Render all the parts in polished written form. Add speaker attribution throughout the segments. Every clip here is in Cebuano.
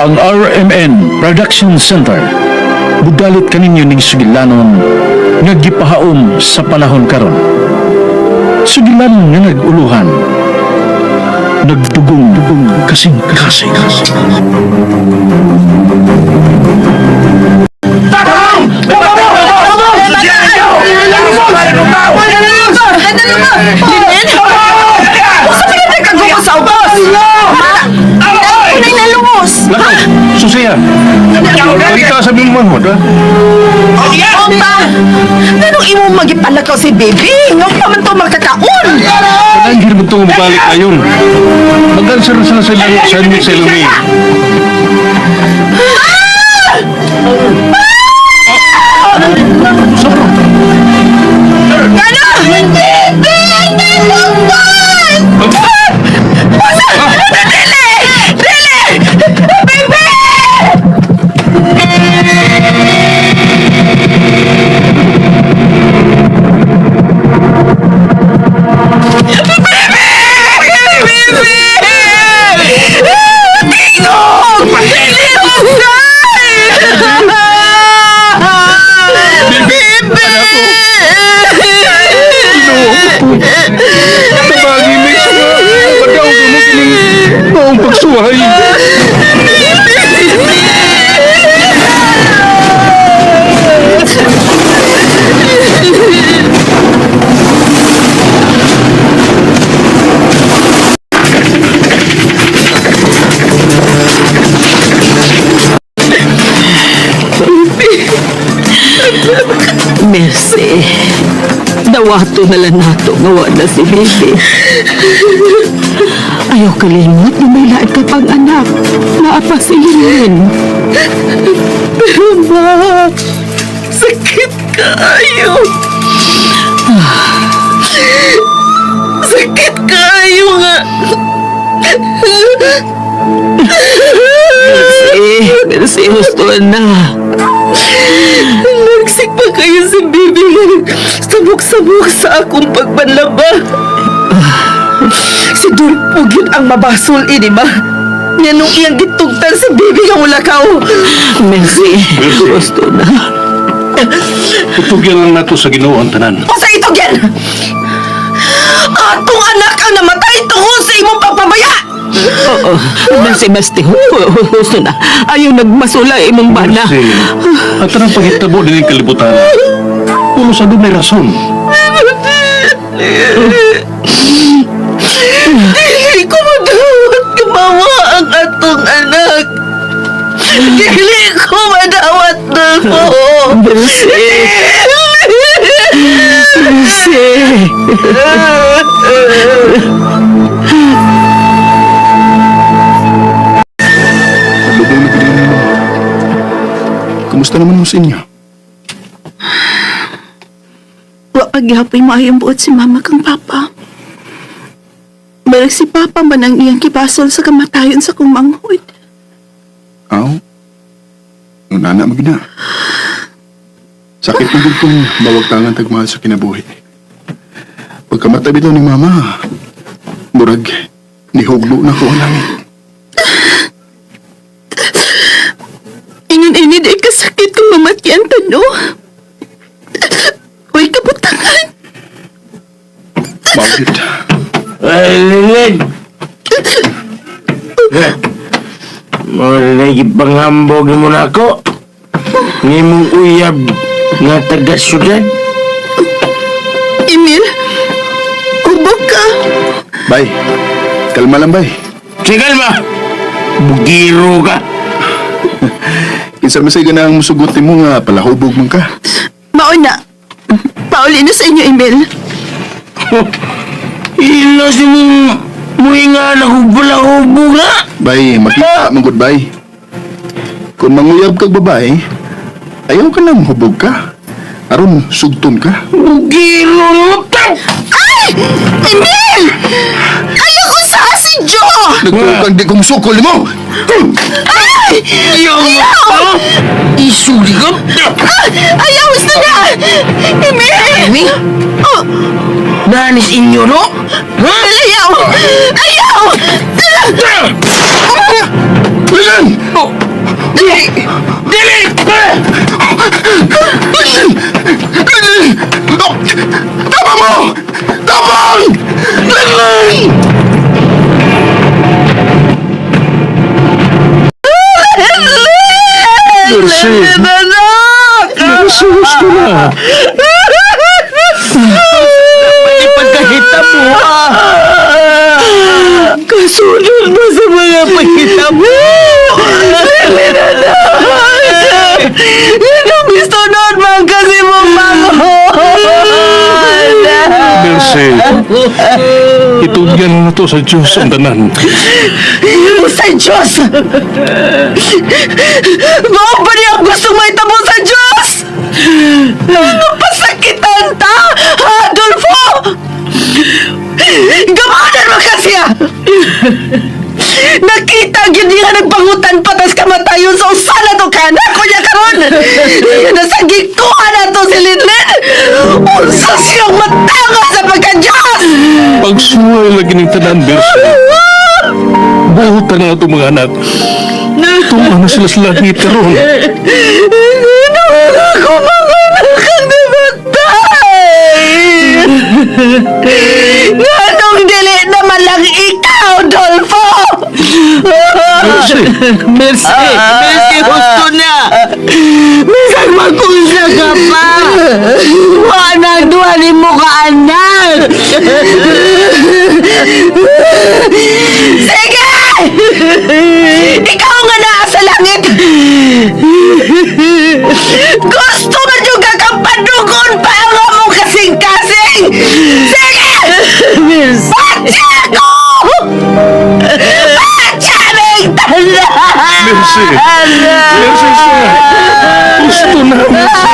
Speaker 1: Ang RMN Production Center budalit kaninyo ning sugilanon nga gipahaom sa panahon karon. Sugilan nga nag-uluhan, nagdugong kasing-kasing.
Speaker 2: Linen? Usa pa na kagubos sa ubos! Unay nalungos!
Speaker 1: Lakaw, susiya. Kita sa mong manghod, ha?
Speaker 2: Opa! Ganong imo magipalakaw si baby? Nga pa man to makakaon!
Speaker 1: Ang hirap itong mabalik ayon. Mag-answer na sila sa sandwich sa ilumi.
Speaker 2: Gano! Baby! Nalungos! Usa! Dili! Dili! Baby! Baby! Tingog! Baby!
Speaker 1: Tabagi, may suwa. Pagkaw mo kining maong pagsuway.
Speaker 3: Mercy, dawato na lang nato nga wa na si baby. Ayaw kalimot na may laad ka pang anak. Naa pa si Lilin.
Speaker 2: Pero ma, sakit kaayo. Sakit kaayo nga.
Speaker 3: Mercy, Mercy, husto na.
Speaker 2: Nagsik pa kayo si baby nga sabok-sabok sa akong pagbanlaba. Si Dulpo gyud ang mabasol ini ma. Nga nung iyang gitugtan si baby nga wala kao.
Speaker 3: Mercy, husto na.
Speaker 1: Itugyan lang nato sa Ginoo ang tanan.
Speaker 2: O sa itugyan! Atong anak ang namatay tungod sa imong pagpabaya!
Speaker 3: Oo, Mercy, basti, husto na. Ayaw nagmasula imong bana.
Speaker 1: Mercy, at tanang paghitabo din ang kalibutan. Pulo sa doon may rason.
Speaker 2: Dili ko madawat gumawa ang atong anak. Dili ko madawat na ko.
Speaker 3: Mercy, Mercy.
Speaker 4: Lubong na gid mo. Kumusta naman mo sa inyo?
Speaker 5: Wa pagyapoy maayong buot si mama kang papa. Balik si papa man ang iyang kibasol sa kamatayon sa kong manghod.
Speaker 4: Aw. Nana mo gina. Sakit na gid kung bawag tangan tagmahal sa kinabuhi. Pagkamatay bitaw ni mama, murag nihuglo na ko ang langit.
Speaker 5: Ingon ini di kasakit kung mamatyan tano. Uy, kabutangan.
Speaker 4: Bakit?
Speaker 6: Ay, Lilin! Mo na gipanghambog mo na ako. Ngimong uyab nga taga syudad.
Speaker 5: Emil, hubog ka.
Speaker 4: Bay, kalma lang bay.
Speaker 6: Sige, kalma! Bugiro ka!
Speaker 4: Kinsa man say ganang musugot mo nga palahubog man ka.
Speaker 5: Mao na. Pauli na sa inyo, Emil.
Speaker 6: Ilos mong muinga na kung palahubog na!
Speaker 4: Bay, makita man gud bay. Kung manguyab kag babae, ayaw ka lang hubog ka. Aron sugton ka.
Speaker 6: Bugiro mo!
Speaker 5: Ay! Emil! Ayoko sa si Joe!
Speaker 4: Nagtukang di kong sukol mo.
Speaker 5: Ay!
Speaker 6: Ayaw mo! Isuli ka!
Speaker 5: Ah! Ayaw! Gusto na! Emil!
Speaker 6: Emil?
Speaker 5: Oh,
Speaker 6: Nanis inyo, no? Ha?
Speaker 5: ayaw! Ayaw!
Speaker 4: Lilin! Tabang mo! Tabang! Lenlen!
Speaker 1: Mercy!
Speaker 2: Anak!
Speaker 1: Mercy, gusto na!
Speaker 3: Pagkahita mo, ah! Kasunod mo sa mga pagkita mo!
Speaker 2: Lenlen, anak! Yan ang gusto nun, man kasi mo manghod!
Speaker 1: Mercy, itugyan na to sa Diyos ang tanan.
Speaker 2: Sa Diyos! Mao ba niya ang gustong mahitabo sa Diyos? Mapasakitan ta, Adolfo! Gamanan mo kasi ah! Nakita gyud niya nagpangutan patas kamatayon sa usa na to ka anak ko niya karon. Nasa gikuha na to si Linlin. Unsa siyang matanga sa pagka-Diyos!
Speaker 1: Pagsuway lagi ng tanan, Mercy. Buhutan na itong mga anak. Tunga na sila sa langit karon.
Speaker 2: Ano ako mga anak ang namatay? Nganong dili naman lang ikaw, Dolfo?
Speaker 1: Mercy,
Speaker 3: Mercy! Mercy, gusto na! Bisag magkunsa ka pa! Wa na duha ni mo ka anak!
Speaker 2: Sige! Ikaw nga naa sa langit! Gusto man yung kakapadugon pa ang among kasing-kasing! Sige!
Speaker 3: Mercy!
Speaker 2: Patya ko! Patya aming tanan!
Speaker 1: Mercy! Mercy siya! Gusto na, Mercy!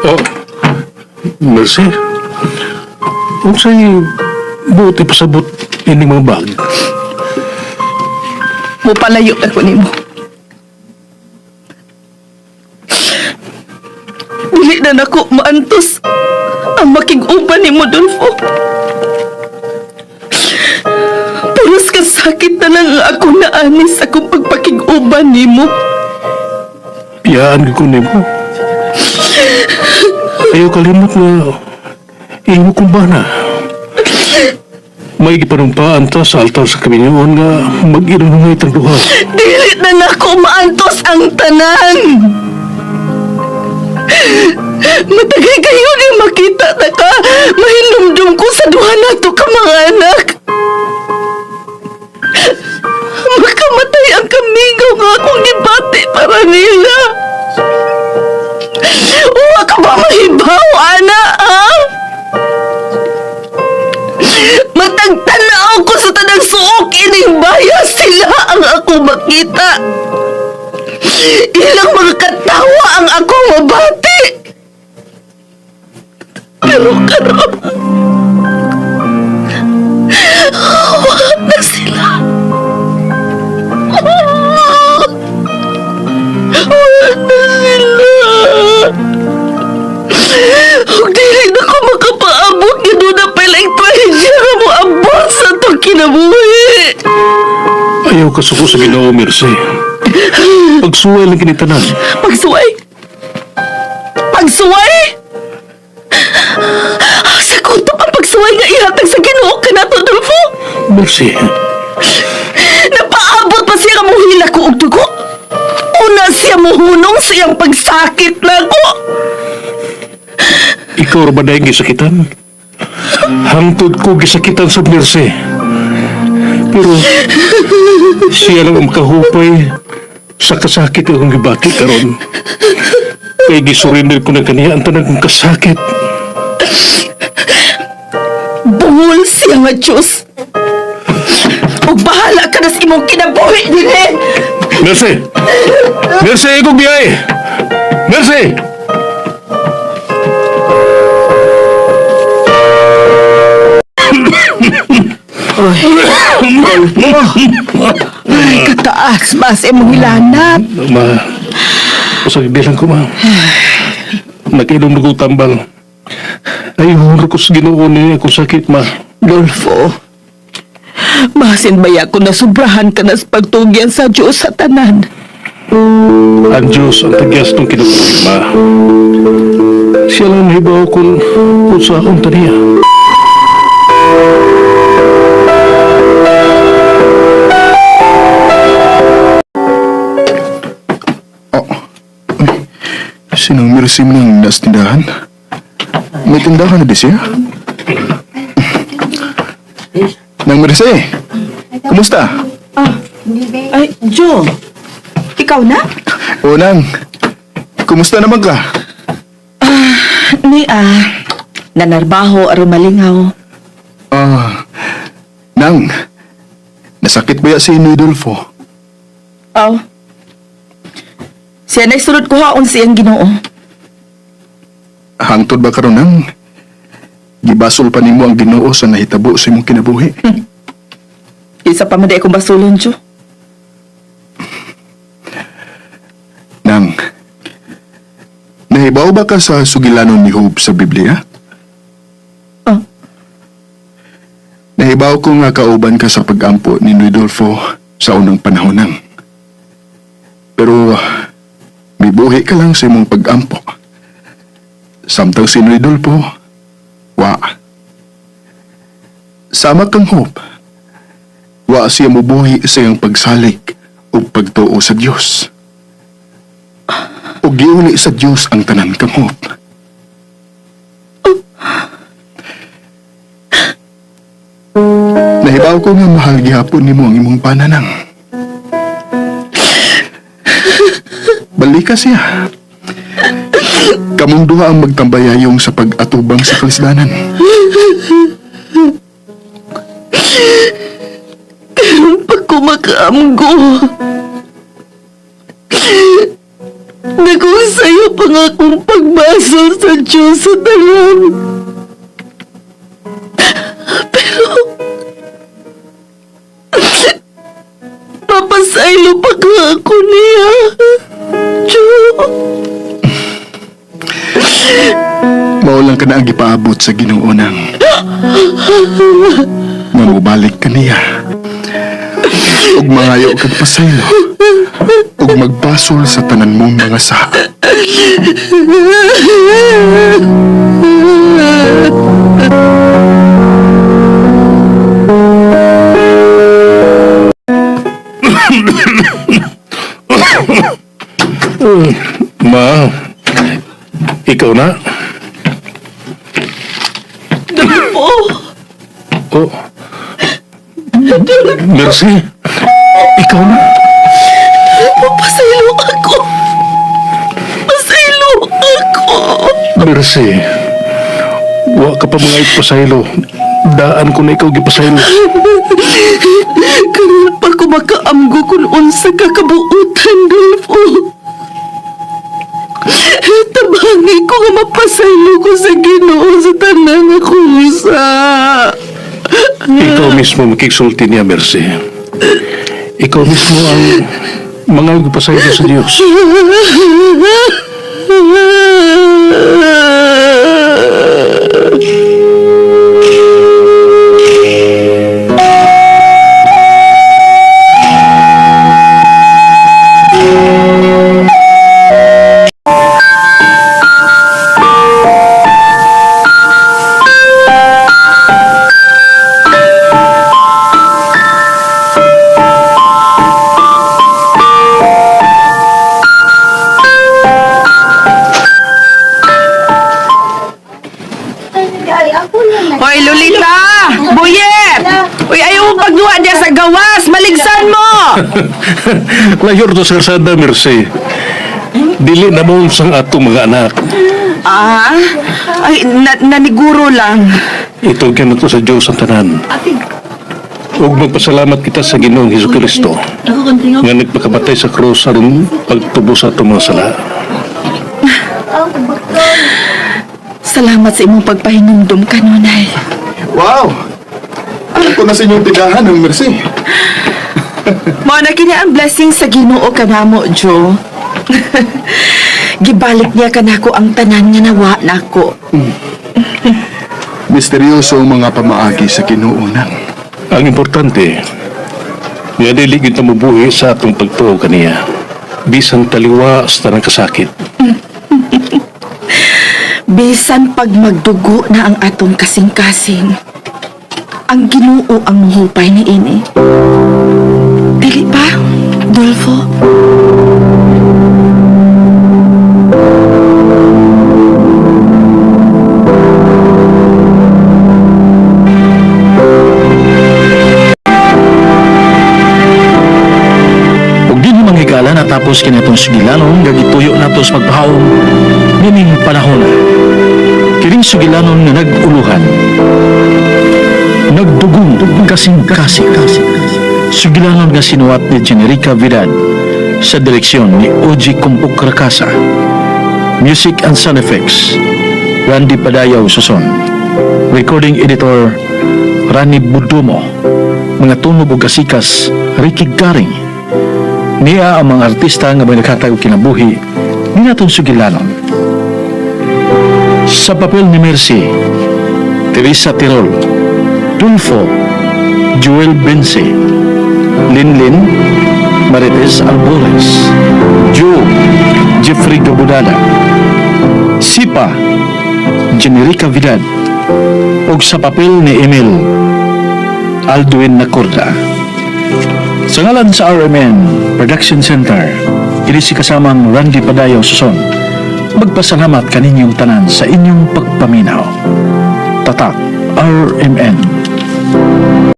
Speaker 1: Oh, Mercy? Unsay buti pasabot ining mga bag?
Speaker 5: Mupalayo na ko nimo. Dili na nako maantos ang makig-uban nimo, Dolfo. Puros kasakit na lang ang ako naani sa akong pagpakig-uban nimo.
Speaker 1: Piyaan ko nimo. Ayaw kalimot na imo kong bana. May gipanumpaan ta sa altar sa kaminyoon nga mag-inunungay tang duha.
Speaker 2: Dili na nako maantos ang tanan. Matagay kayo ni makita na ka. Mahinumdum ko sa duha nato ka mga anak. Makamatay ang kamingaw nga akong gibati para nila. Uwa ka ba mahibaw, ana, ha? Matagtanaw ko sa tanang suok ining baya sila ang ako makita. Ilang mga katawa ang ako mabati. Pero karon, wala na sila. Wala na sila. Ug dili na ko makapaabot nga doon na pala ang trahedya nga moabot sa itong kinabuhi.
Speaker 1: Ayaw kasuko sa Ginoo, Mercy. Pagsuway lang kini tanan.
Speaker 2: Pagsuway! Pagsuway! Sa kutob ang pagsuway nga ihatag sa Ginoo kanato, Dolfo!
Speaker 1: Mercy,
Speaker 2: Napaabot pa siya nga muhila ko og dugo. Una siya muhunong sa iyang pagsakit na ko.
Speaker 1: ikaw ra ba dahil gisakitan? Hangtod ko gisakitan sa Mercy. Pero siya lang ang makahupay sa kasakit akong gibati karon. Kay gisurrender ko na kaniya ang tanan kong kasakit.
Speaker 2: Bungol siya nga Diyos. Ug bahala ka na sa imong kinabuhi dinhi.
Speaker 1: Mercy! Mercy, ikong biyay! Mercy!
Speaker 3: Ay, kataas ba sa imong hilanat?
Speaker 1: Ma, usag bilang ko, ma. Nakinom na ko tambal. Ay, ko sa Ginoo niya akong sakit, ma.
Speaker 2: Dolfo, masin baya ko na sobrahan ka na sa pagtugyan sa Diyos sa tanan.
Speaker 1: Ang Diyos ang tagyas ng kinabuhi, ma. Siya lang mahibaw kung sa akong taniya.
Speaker 4: Oh. Uy, sinong Mercy mo nang nasa tindahan? May tindahan na di siya? Nang Mercy, kumusta?
Speaker 2: Ay, Joe, ikaw na?
Speaker 4: O Nang, kumusta naman ka?
Speaker 2: Ni ah, nanarbaho aron malingaw.
Speaker 4: Ah, Nang, nasakit ba ya si Nudolfo?
Speaker 2: Aw. Siya na'y sulod ko haon siyang Ginoo.
Speaker 4: Hangtod ba karon Nang? Gibasol pa nimo ang Ginoo sa nahitabo sa imong kinabuhi.
Speaker 2: Isa pa man di akong basulon, Joe.
Speaker 4: Nang, nahibaw ba ka sa sugilanon ni Job sa Biblia?
Speaker 2: Oh.
Speaker 4: Nahibaw ko nga kauban ka sa pagampo ni Rudolfo sa unang panahon nang. Pero, mibuhi ka lang sa imong pagampo. Samtang si Rudolfo, wa. Sama kang Hope. Wa siya mubuhi sa iyang pagsalig o pagtuo sa Dios. O giuli sa Dios ang tanan kang Hope. Nahibaw ko nga mahal gihapon nimo ang imong pananang. Balika siya. Kamong duha ang magtambayayong sa pag-atubang sa kalisdanan.
Speaker 2: Pag kumakaamgo, Nagong sa'yo pa nga akong pagbasol sa Diyos sa tanan. Pero, papasaylo pa ka ako niya. Diyos.
Speaker 4: Mao lang ka na ang gipaabot sa Ginoo nang. Nga mobalik ka niya. Ug mangayo kag pasaylo. Ug magbasol sa tanan mong mga sala.
Speaker 1: Ma, ikaw na?
Speaker 2: Dolfo,
Speaker 1: Oh. Mercy, ikaw na?
Speaker 2: papasaylo ako. Pasaylo ako.
Speaker 1: Mercy, wa ka pa mga ipasaylo. Daan ko na ikaw gipasaylo.
Speaker 2: Karon pa ko makaamgo kung unsa ka kabuutan, Dolfo. Tabangi ko nga mapasaylo ko sa Ginoo sa tanan nga kusa.
Speaker 1: Ikaw mismo makiksulti niya, Mercy. Ikaw mismo ang mga gipasaylo sa Diyos.
Speaker 2: Hoy, Lolita! Buyet! Uy, ayaw mo pagduwa diya sa gawas! Maligsan mo!
Speaker 1: Layor to sa kalsada, Mercy. Dili na mo sang atong mga anak.
Speaker 2: Ah? Ay, naniguro lang.
Speaker 1: Itugyan na to sa Diyos ang tanan. Ug magpasalamat kita sa Ginoong Hesus Kristo nga nagpakamatay sa krus aron pagtubos sa atong mga sala.
Speaker 2: Salamat sa imong pagpahinumdum kanunay.
Speaker 4: Wow! Ako na sa inyong tindahan ng Mercy.
Speaker 2: Mao na kini ang blessing sa Ginoo kanamo, Joe. Gibalik niya kanako ang tanan nga nawa nako.
Speaker 4: Misteryoso ang mga pamaagi sa Ginoo na.
Speaker 1: Ang importante, nga dili gyud ta mobuhi sa atong pagtuo kaniya. Bisan taliwa sa tanang kasakit.
Speaker 5: Bisan pag magdugo na ang atong kasing-kasing, ang Ginoo ang muhupay ni ini. Dili pa, Dolfo?
Speaker 7: Ug dinhi manghigala natapos kini atong sugilanon nga gituyo nato sa pagpahaom nining panahona. Kining sugilanon nga nag-uluhan. Nagdugong kasing-kasing. Sugilanon nga sinuwat ni Generica Vidad sa direksyon ni Oji Kumpok Rakasa. Music and sound effects, Randy Padayaw Suson. Recording editor, Rani Budumo. Mga tunog ug kasikas, Ricky Garing. Niya ang mga artista nga may nakatag og kinabuhi ni natong sugilanon. Sa papel ni Mercy, Teresa Tirol, Tulfo, Joel Bense, Linlin, Marites Albores, Joe, Jeffrey Gabudala, Sipa, Generica Vidad, ug sa papel ni Emil, Alduin Nacorda. Sa ngalan sa RMN Production Center, kini si kasamang Randy Padayaw Suson. Magpasalamat kaninyong tanan sa inyong pagpaminaw. Tatak RMN.